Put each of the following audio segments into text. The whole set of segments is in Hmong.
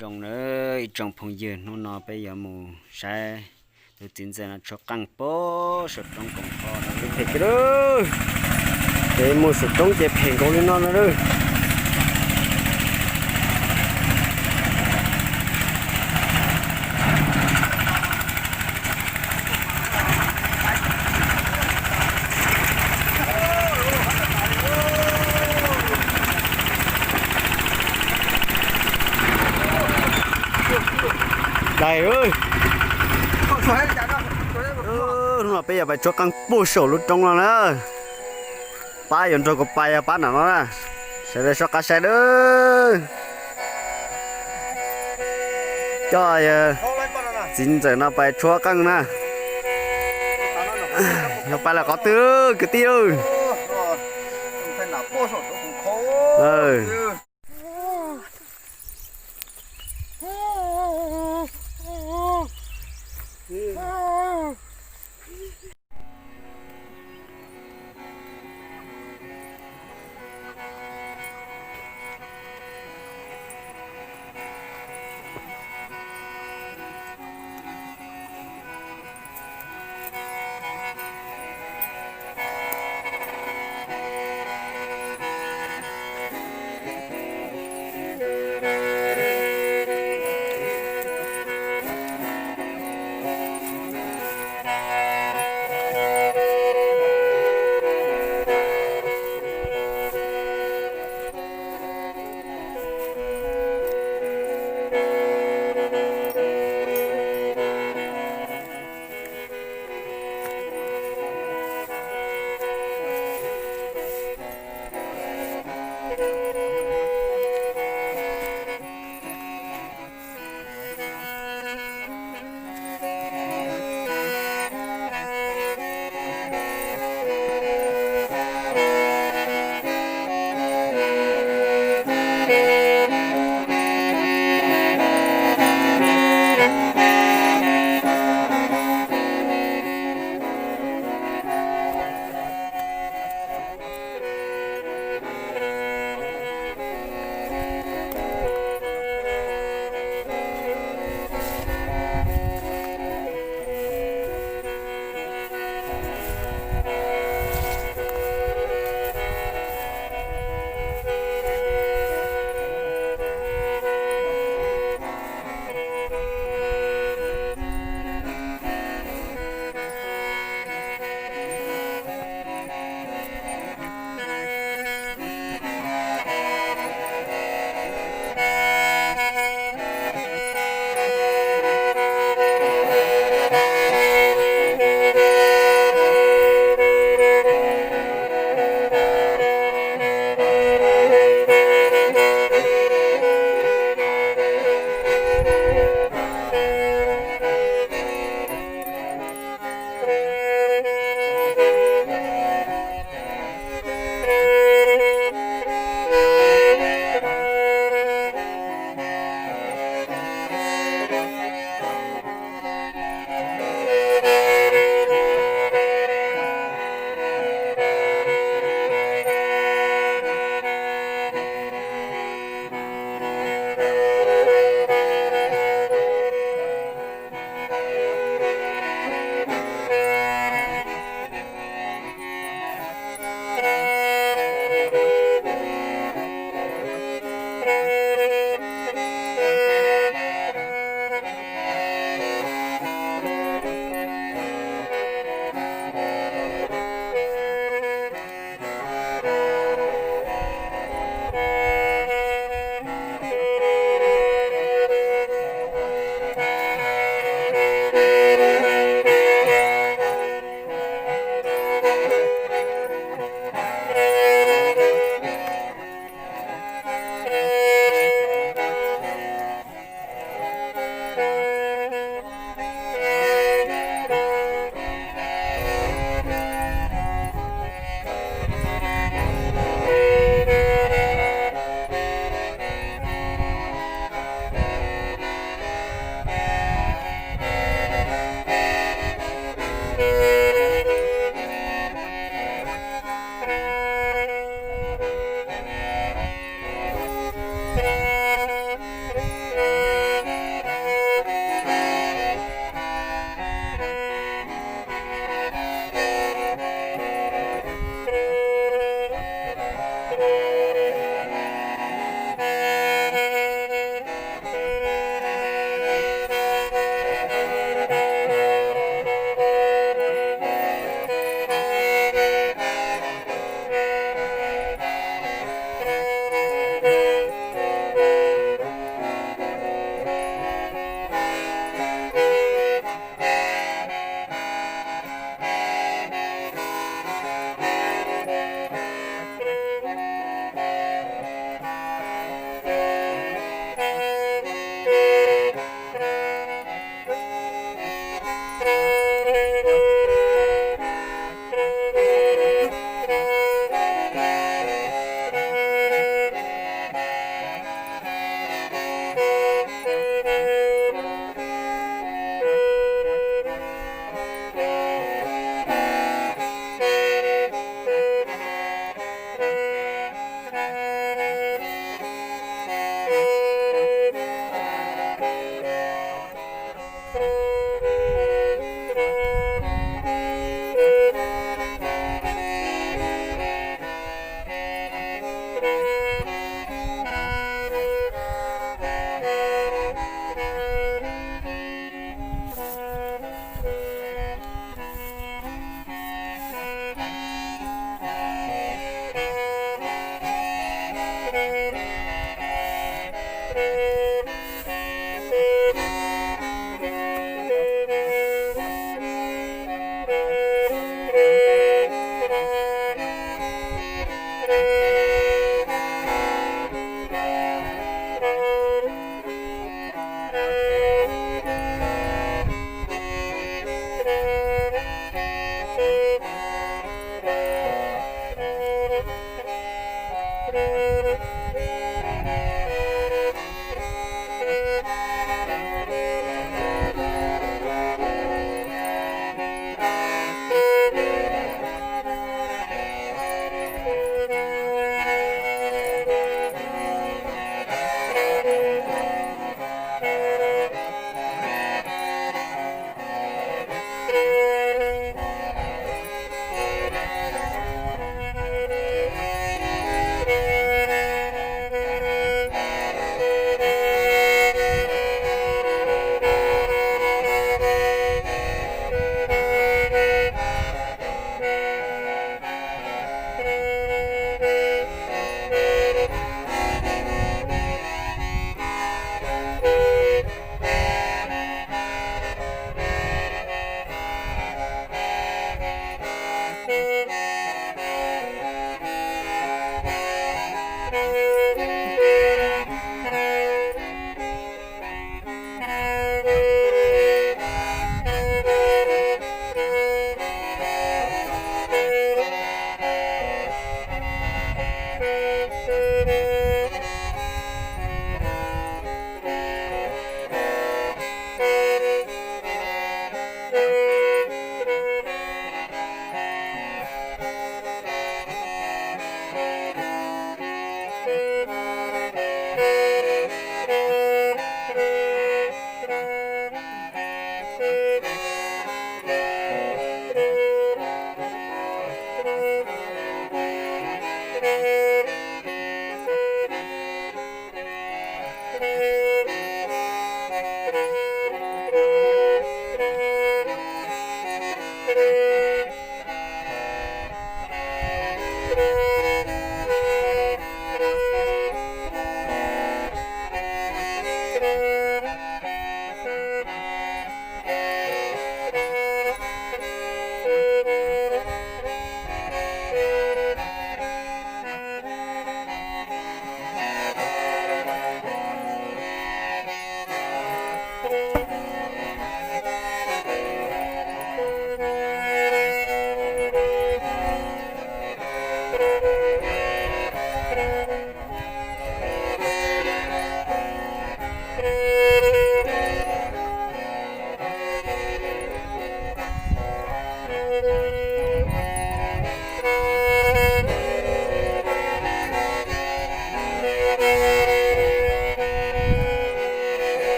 Zoo nawb ib tsoom phooj ywg, hnub no peb yuav mus saib tus txiv ntxawm no tshuab qeej puag saum roob koom kho no. Phem kiag lawm, peb mus saum roob ces phem nkaus li no no lawm. Dais, hnub no peb yuav pais tshuab qeej puag saum lub roob no na. Pab yuav nrog kuv pais, yog pab nram no na. Sawv daws soj qab saib nawb. Coj txiv ntxawm no pais tshuab qeej na. Yog pais lawm qhov twg kwv tij?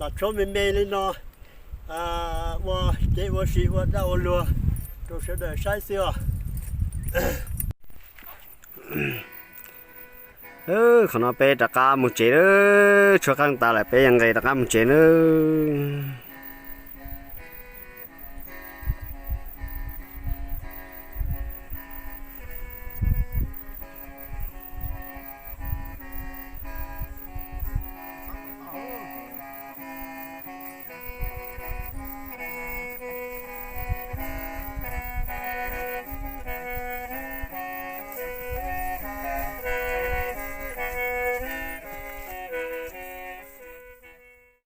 Los tshuab me me li no, ua kev ua si ua dab ua luag rau sawv daws saib xwb os. Qhov no peb rov qab mus tsev nawb, tshuab qeej tas lawm peb yuav nqis rov qab mus tsev nawb.